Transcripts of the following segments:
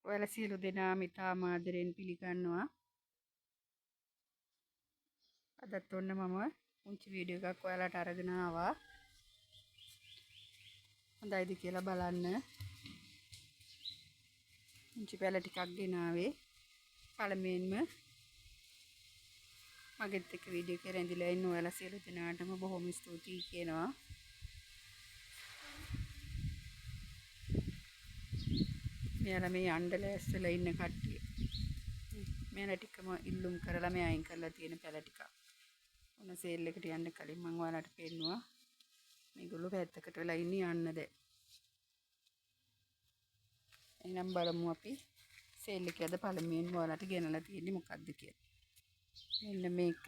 ඔයාලා සියලු දෙනාම ඉතාම ආදරෙන් පිළිගන්නවා. අදත් ඔන්න මම පුංචි වීඩියෝ එකක් ඔයාලට අරගෙන ආවා. හොඳයිද කියලා බලන්න. පුංචි පැල ටිකක් ගෙනාවේ. පළමුවෙන්ම මගෙත් එක්ක වීඩියෝ එකේ රැඳිලා ඉන්න ඔයාලා සියලු දෙනාටම බොහොම ස්තුතියි කියනවා. මෙයාලා මේ යන්න ලෑස්තිලා ඉන්න කට්ටිය. මෙයාලා ටිකම ඉල්ලුම් කරලා මේ අයින් කරලා තියෙන පැල ටිකක්. ඔන්න සේල් එකට යන්න කලින් මං ඔයාලට පෙන්නුවා. මේගොල්ලෝ පැත්තකට වෙලා ඉන්නේ යන්න දැන්. එහෙනම් බලමු අපි සේල් එකේ අද පළමුවෙන් ඔයාලට ගෙනලා තියෙන්නේ මොකද්ද කියලා. මෙන්න මේක.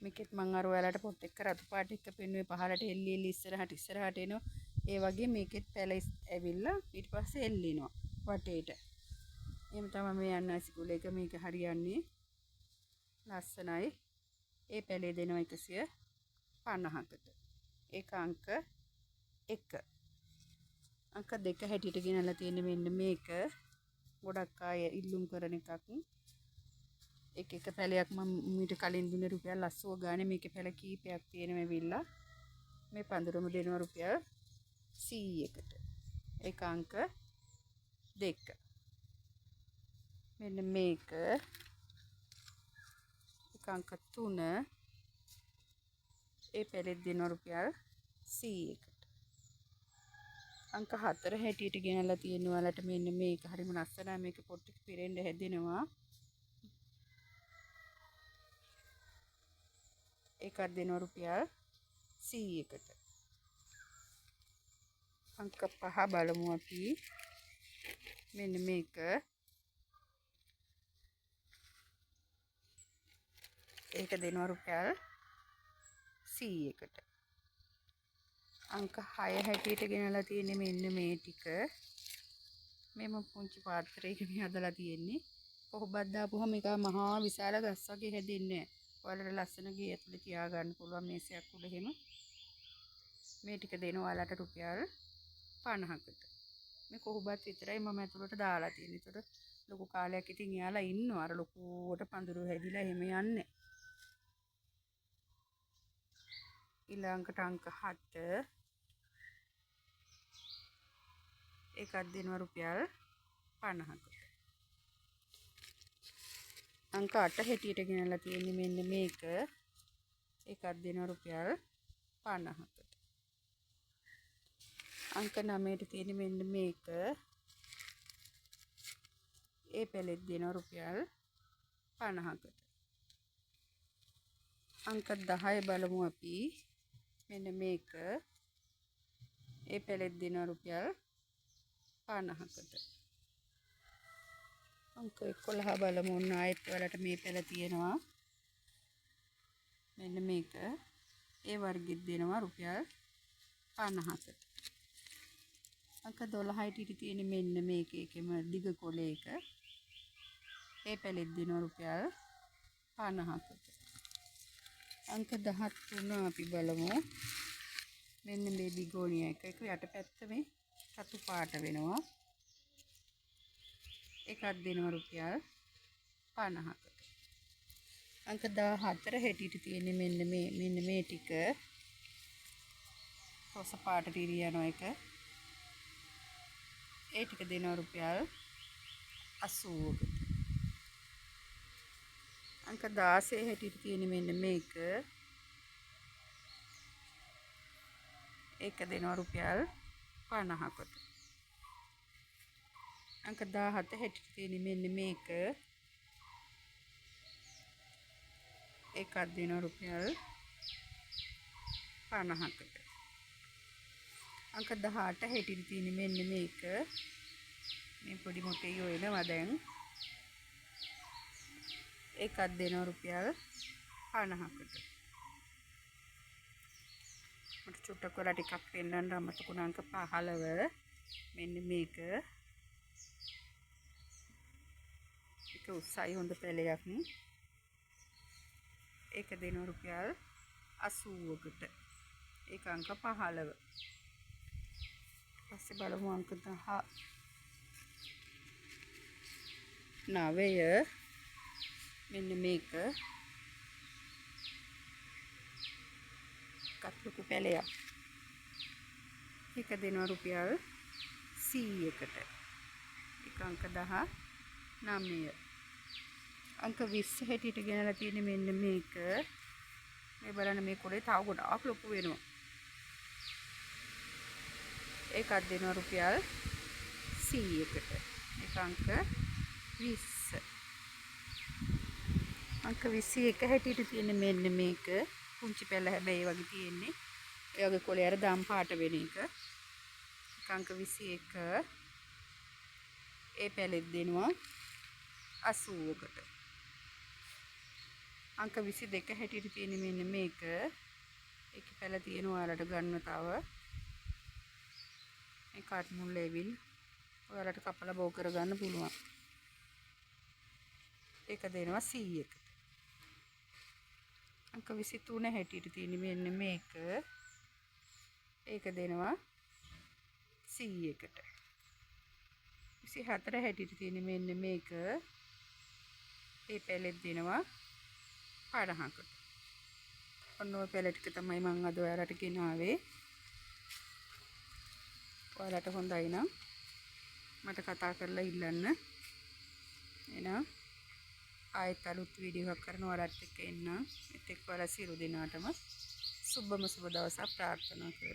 මේකෙත් මං අර ඔයාලට පොත් එක්ක රතු පාට එක්ක පෙන්නුවේ පහලට එල්ලි එල්ලි ඉස්සරහට ඉස්සරහට එනවා. ඒ වගේ මේකෙත් පැල ඇවිල්ලා ඊට පස්සේ එල්ලිනවා වටේට. එහෙම තමයි මේ අන්නාසි කුල එක මේක හරියන්නේ. ලස්සනයි. ඒ පැලේ දෙනවා 150කට. ඒක අංක 1. අංක 2 හැටියට ගෙනල්ලා තියෙන්නේ මෙන්න මේක. ගොඩක් අය ඉල්ලුම් කරන එකක්. එක එක පැලයක් මම මීට කලින් දුන්නේ රුපියල් 80 ගානේ. මේකේ පැල කීපයක් තියෙනවා ඇවිල්ලා. මේ පඳුරම දෙනවා රුපියල් 100කට. ඒක අංක 2. මෙන්න මේක. ඒක අංක 3. ඒ පැලෙත් දෙනවා රුපියල් 100කට. අංක 4 හැටියට ගෙනල්ලා තියෙන ඔයාලට මෙන්න මේක හරිම ලස්සනයි. මේක පොත් ටික පිරෙන්න හැදෙනවා. ඒකත් දෙනවා රුපියල් 100කට. අංක 5 බලමු අපි. මෙන්න මේක. ඒක දෙනවා රුපියල් 100කට. අංක 6 හැටියට ගෙනලා තියෙන්නේ මෙන්න මේ ටික. මේම පුංචි පාත්‍රයක මේ හදලා තියෙන්නේ. පොහොබත් දාපුවම මේක මහා විශාල ගස් වගේ හැදෙන්නේ නැහැ. ඔයාලට ලස්සන ගේ ඇතුලේ තියාගන්න පුළුවන් මේසයක් උඩ එහෙම. මේ ටික දෙනවා ඔයාලට රුපියල් 50කට. මේ කොහොබත් විතරයි මම ඇතුලට දාලා තියෙන්නේ. ඒතකොට ලොකු කාලයක් ඉතින් එයාලා ඉන්නවා. අර ලොකුවට පඳුරු හැදිලා එහෙම යන්නේ. ඊළඟට අංක 7. ඒකත් දෙනවා රුපියල් 50කට. අංක 8 හැටියට ගෙනල්ලා තියෙන්නේ මෙන්න මේක. ඒකත් දෙනවා රුපියල් 50කට. අංක 9ට තියෙන්නේ මෙන්න මේක. ඒ පැලෙත් දෙනවා රුපියල් 50කට. අංක 10 බලමු අපි. මෙන්න මේක. ඒ පැලෙත් දෙනවා රුපියල් 50කට. අංක 11 බලමු. ඔන්න ආයෙත් ඔයාලට මේ පැල තියෙනවා. මෙන්න මේක. ඒ වර්ගෙත් දෙනවා රුපියල් 50කට. අංක 12 ට තියෙන්නේ මෙන්න මේක. ඒකෙම දිග කොළේ එක. ඒ පැලෙත් දෙනවා රුපියල් 50කට. අංක 13 අපි බලමු. මෙන්න මේ බිගෝනියා එක. ඒක යටපැත්ත මේ රතු පාට වෙනවා. ඒකත් දෙනවා රුපියල් 50කට. අංක 14 හැටියට තියෙන්නේ මෙන්න මේ ටික. රෝස පාටට ඉරි යන එක. ඒ ටික දෙනවා රුපියල් 80කට. අංක 16 හැටියට තියෙන්නේ මෙන්න මේක. ඒක දෙනවා රුපියල් 50කට. අංක 17 හැටියට තියෙන්නේ මෙන්න මේක. ඒකත් දෙනවා රුපියල් 50කට. අංක 18 හැටියට තියෙන්නේ මෙන්න මේක. මේ පොඩි මොටේ එනවා දැන්. ඒකත් දෙනවා රුපියල් 50කට. මට චුට්ටක් වෙලා ටිකක් පෙන්නන්න අමතක වුණා. අංක 15 මෙන්න මේක. ඒක උස්සයි හොඳ පැලයක්. ඒක දෙනවා රුපියල් 80කට. ඒක අංක 15. පස්සේ බලමු අංක 10 19 මෙන්න මේක. එකත් ලොකු පැලයක්. ඒක දෙනවා රුපියල් 100කට. ඒක අංක 19. අංක 20 හැටියට ගෙනලා තියෙන්නේ මෙන්න මේක. මේ බලන්න මේ කොළේ තව ගොඩාක් ලොකු වෙනවා. ඒකත් දෙනවා රුපියල් 100කට. ඒක අංක 20. අංක 21 හැටියට තියෙන්නේ මෙන්න මේක. පුංචි පැල හැබැයි ඒ වගේ තියෙන්නේ. ඒ වගේ කොළේ අර දම් පාට වෙන එක. ඒක අංක 21. ඒ පැලෙත් දෙනවා 80කට. අංක 22 හැටියට තියෙන්නේ මෙන්න මේක. ඒකේ පැල තියෙනවා ඔයාලට ගන්න තව. මේ කාට් මුල් ඇවිල් ඔයාලට කපලා බෝ කරගන්න පුළුවන්. ඒක දෙනවා 100කට. අංක 23 හැටියට තියෙන්නේ මෙන්න මේක. ඒක දෙනවා 100කට. 24 හැටියට තියෙන්නේ මෙන්න මේක. ඒ පැලෙත් දෙනවා 50කට. ඔන්න ඔය පැල ටික තමයි මං අද ඔයාලට ගෙනාවේ. ඔයාලට හොඳයි නම් මට කතා කරලා ඉල්ලන්න. එහෙනම් ආයෙත් අලුත් වීඩියෝ එකක් කරන ඔයාලත් එක්ක එන්න. ඒත් එක්ක ඔයාලා සියලු දෙනාටම සුබම සුබ දවසක් ප්‍රාර්ථනා කරනවා.